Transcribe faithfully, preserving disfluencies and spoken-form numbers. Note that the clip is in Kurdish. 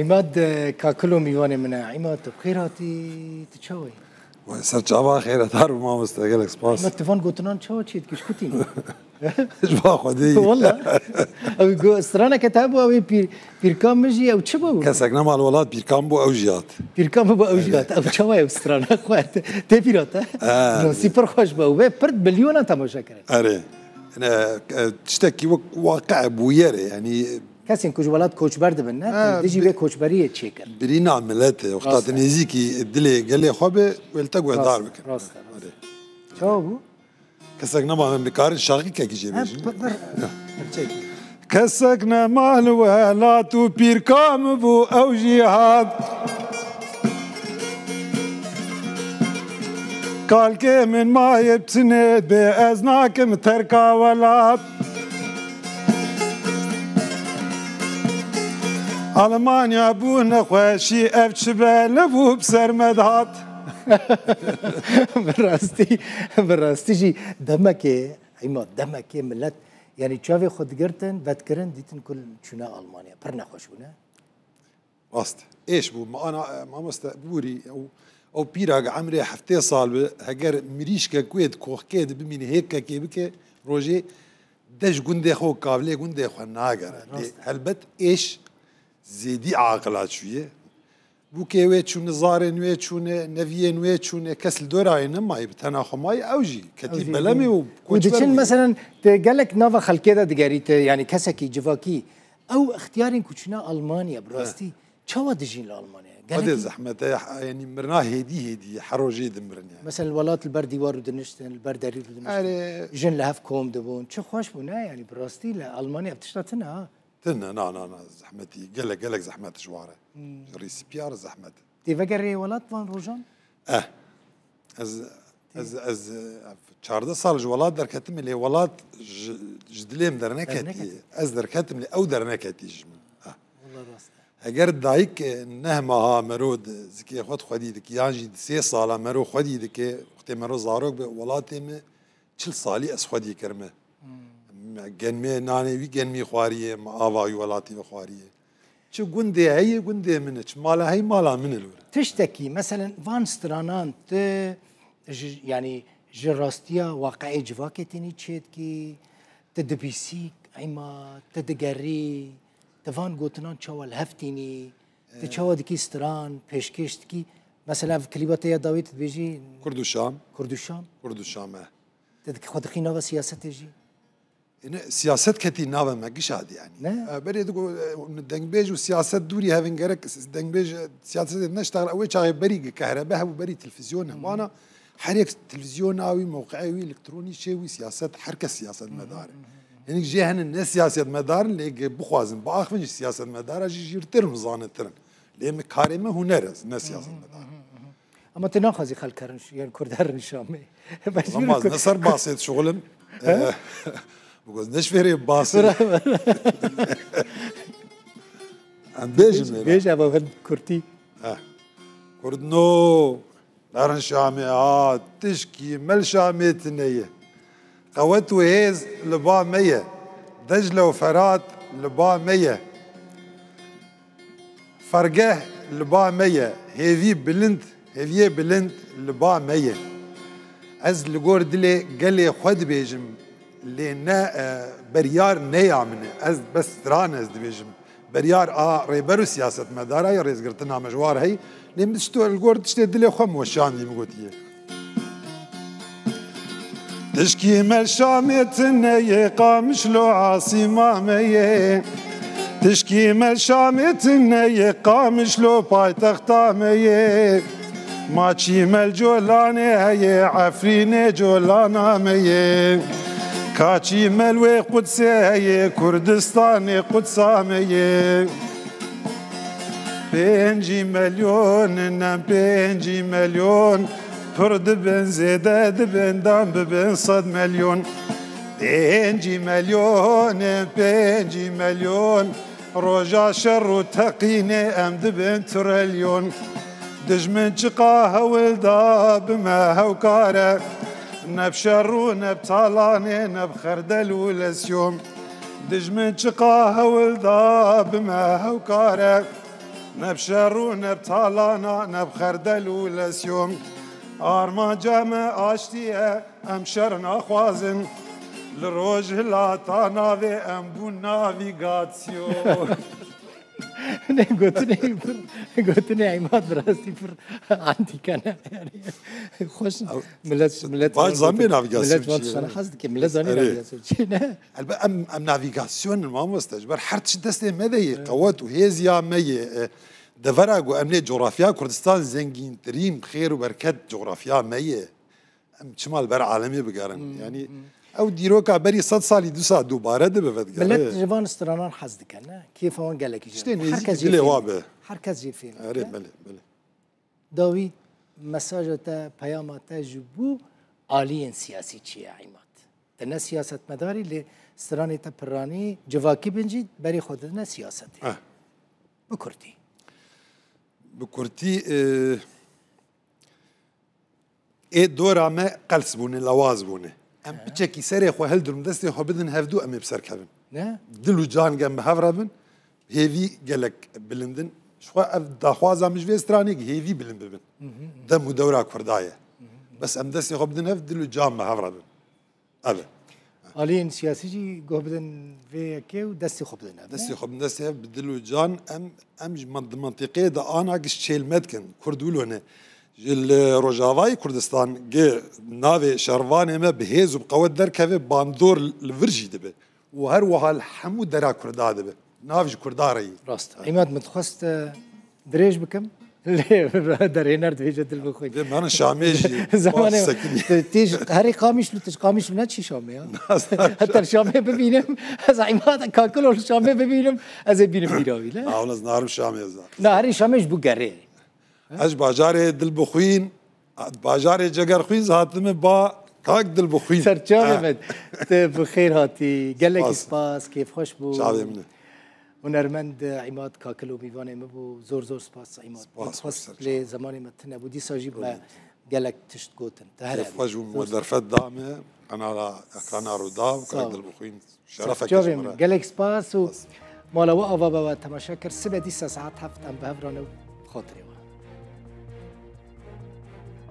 Îmad, e, Kakilo mîvanê min e. Îmad, tu bi xêr hatî, tu çawa yî? Wey, ser çava xêretar bû mamoste, gelek spas. Îmad, tu van gotinan çawa çê dikî, ji ku tînî? Ji ba Xwedê yî. Walla. Ew go-, straneke te bû, ew ê pîr-, pîrka min jî, ew çi bû? Kesek nema li welat, pîrka min bû, ew jî hat. Pîrka min bû, ew jî hat. Ew çawa ew strana xwe te, tê bîra te? Nasî pir xweş bû. Ew vê pir milyona temaşe kirin. Erê. Ne, e, tiştekî wek waqe bûyer e, yanî Kesên ku ji welat koçber dibin, ne? Ha, dijî bi-, vê koçberiyê çêkir. Birîna miletê, wexta Rast e. Nêzîkî dilê gelê xwe be, wê li te guhdar bikin. Rast e, rast e. Erê. Çawa bû? Kesek nema em dikarin şaxîkekî jê Ha, bêjin. Bir, bir, bir çek. Kesek nema li welat û pîrka min bû ew jî hat. Kalkê min mayê bi çinê bê ez nakim terka welat. Almanya bû nexweşî ev çi be li bû bi ser me dihat. Bi rastî, bi rastî jî demekê, heyma demekê milet, yanî çavê xwe digirtin, vedkirin, dîtin ku çûne Almanya. Pir nexweş bûne. Rast. Êş bû. Ma ana, e, mamoste, bûrî, ew, ew pîra ge emrê heftê sal bi, heger mirîşke ku yê di koxkê de bimîne hêkekê bike, rojê de ji gundê xwe û kavlê gundê xwe nagere. Rast. Lê helbet êş zêdî aqila çûye. Bûkê wê çûne, zarên wê çûne, neviyên wê çûne, kes li dora wê nemayî, bi tena xwe mayî, ew jî ketî Ew jî, belemê ew jî. û Û koçber diçin, bûye. Meselen, te gelek nava xelkê de digerî, te, yanî kesekî civakî, ew ixtiyarên ku çûne Almanya, bi He. rastî, çawa dijîn li Almanya? Xwedê Gelekî zehmet e, yanî mirina hêdî hêdî ye, her rojê dimirin yani. Mesela welat li ber dîwar û diniştin, li ber derî û diniştin. Erê. Jin li hev kom dibûn. Çi xweş bû, ne? Yanî bi rastî li Almanya ev tişta tune ha. Tune, na, na, na, zehmetî, gelek, gelek zehmet ji ware. Hmm. Ji rîsipiyar zehmet. Tê vegerê welat van rojan? Eh. Ez, ez, ez, eh, çardeh sal ji welat derketim, lê welat ji, ji dilê min derneketî. Derneketî. Ez derketim, lê ew derneketî ji min. Eh. Wala rast e. Heger dayik, eh, neh meha mero di zikê xwe di xwedî dike, yan jî di sê sala mero xwedî dike, wextê mero zarok be, welatê me çil salî ez xwedî kirime. Hmm. Genmê nanê wî genmî xwariye, me ava wî welatî ve xwariye. Çi gundê heye, gundê min e. Çi mala heye, mala min e li wir. Tiştekî, meselen, van stranan tu ji, yanî ji rastiya waqiê civakê tênî çêdikî, tu dibîsî, heyma, tu digerî, tu van gotinan çawa li hev tînî, tu Ee. çawa dikî stran, pêşkêş dikî. Mesela, ev klîba te ya dawî tu dibêjî Kurd û Şam. Kurd û Şam. Kurd û Şam, e. Te dikî xwe dixî nava siyasetê jî? Ine, siyaset ketî nava me gişa dî, yanî. Ne? E, berê digo, e, dengbêj û siyaset dûrî hevin gerek, dengbêj, e, siyasetê neştexile, ew ê çaxê berî gi kehrebe hebû, berî televîzyon hebû. Ana her yek televîzyona wî, mewqeya wî, elektronî çê wî siyaset, her kes siyasetmedar e. Hinek jê hene ne siyasetmedar in, lê gi bixwazin, biaxivin jî siyasetmedar e, jî jîrtir in û zanittir in. Lê min karê min huner e, ne siyasetmedar. Ama tu naxwazî xelk herin, yan Kurd herin Şamê. Mecbûr Ama ez Kurd ne ser basê dişuxilim. He? Eh, bigos ne ji fêrê basê. Bira, bira. Em bêjin Bêj, bêjin bêj ev hin kurtî. Eh. Kurdno, nerin Şamê ha, tişkî mel Şamê tine ye. Qewet û hêz li ba me ye. Decle û Ferat li ba me ye. Fergeh li ba me ye, hêvî bilind, hêviyê bilind li ba me ye. Ez li gor dilê gelê xwe dibêjim, lê ne, e, beryar ne ya min e. Ez bes stran ez dibêjim. Beryar a rêber û siyasetmedara ya rêzgirtina me ji war hey, lê min tişto li gor tiştê dilê xwe min weşandî, min gotiye. Tişkî me Şamê tine yê, Qamişlo asîma me yê. Tişkî me Şamê tine yê, Qamişlo paytexta me yê. Maçî me li Colanê heye, Efrînê Colana me yê. Kaçî me li wê Qudsê heye, Kurdistanê Qudsa me yê. Pêncî melyon in em, pêncî melyon, pir dibin, zêde dibin, dem bibin sed melyon. Pêncî melyon in, pêncî melyon, roja şer û teqînê em dibin trilyon. Dijmin çiqa hewl da bi me hewkar e, ne bi şer û ne bi talanê, ne bi xerdel û lesyon. Dijmin çiqa hewl da bi me hewkar e, Ne bi şer û ne bi talana, ne bi xerdel û lesyon. Armanca me aştî ye, em şer naxwazin. Li Rojhilata navê em bûn navîgasyon. Ne gotinê pir, gotinê Îmad bi rastî pir antîke ne. Yani xweş millet millet Baş zanbê navigasyon millet wan çi ye? Sana hez dike millet zanê Erê. Navigasyon çi ne. Elbe em, em navigasyon in mamoste, ji ber her tişt destê me de yê, qewet û hêziya me yê. E, Devera ku em lê coğrafya Kurdistan zengîntirîn xêr û berket coğrafya me yê. Em çima li ber alemê bigerin? Yani ew dîroka berî sed salî dîsa dubare dibe vedgere. Millet ji van stranan hez dike ne. Kêfa wan gelekî jê. Tiştê Her kes nêzîk jê dilê fêm wa e. Be. Her kes jê fêm e. Erê belê belê. Dawî mesaja te, peyama te ji bo aliyên siyasî çi ye Îmad? Te ne siyasetmedarî lê stranê te piranî civakî bin jî berê xwe didine siyasetê. Eh. Bi kurtî. Bi kurtî e, ê dora me qels bûne, lewaz bûne. Em piçekî serê xwe hildin û destê xwe bidin hevdû em ê bi ser kevin. Ne? Dil û can gem bi hev re bin, hêvî gelek bilind in. Ji xwe ev daxwaza min ji vê stranê hêvî bilind bibin. Dem û dewra Kurda ye. Bes em destê xwe bidin hev, dil û can bi hev re bin. Ev e. Aliyên siyasî jî guh bidin vê yekê û destê xwe bidin hev, ne? Destê xwe bidin destê hev, bi dil û can em, em ji man-, di mentiqeyê de ana giş çêl me dikin. Kurd wilo ne. Ji li Rojavayê Kurdistan gi navê şervanê me bi hêz û bi qewet derkeve, bandor li vir jî dibe. Û her wiha li hemû dera Kurda dibe. Nav ji Kurda re yî. Rast e. Îmad, min dixwest, e, dirêj bikim. Lê derhêner dibêje dil bixwîn. Vê min Şamê jî Zamanê sekinî. tu têj herê Qamişlo, tu ji Qamişlo ne çî Şamê ya? Heta Şamê bibînim, ez Îmad Kakilo li Şamê bibînim, ez ê bînim bîra wî, ne? Navin ez narim Şamê ez. Na, herî Şamê ji bo gerê. Ez ji bajarê Dilbixwîn, bajarê Cegerxwîn hatime ba kak Dilbixwîn. Serçavê Ha. me, tu bi xêr hatî. Gelek Spas. Spas, kêfxweş bû. Çavê min e. Hunermend Îmad Kakilo mîvanê min bû. Zor zor spas Îmad. Spas, Xwest xweş lê zemanê me tune bû. Dîsa jî me gelek tişt gotin. Tu here Kêfxweş bû, bî. me derfet da me. Kanala, ekrana Rûdaw, Sağ ol. kak Dilbixwîn. Şerefek Çavê ji min, me re. Gelek spas û mala we ava be we temaşe kir. Sibe dîsa saet heft em bi hev re ne û xatirê we.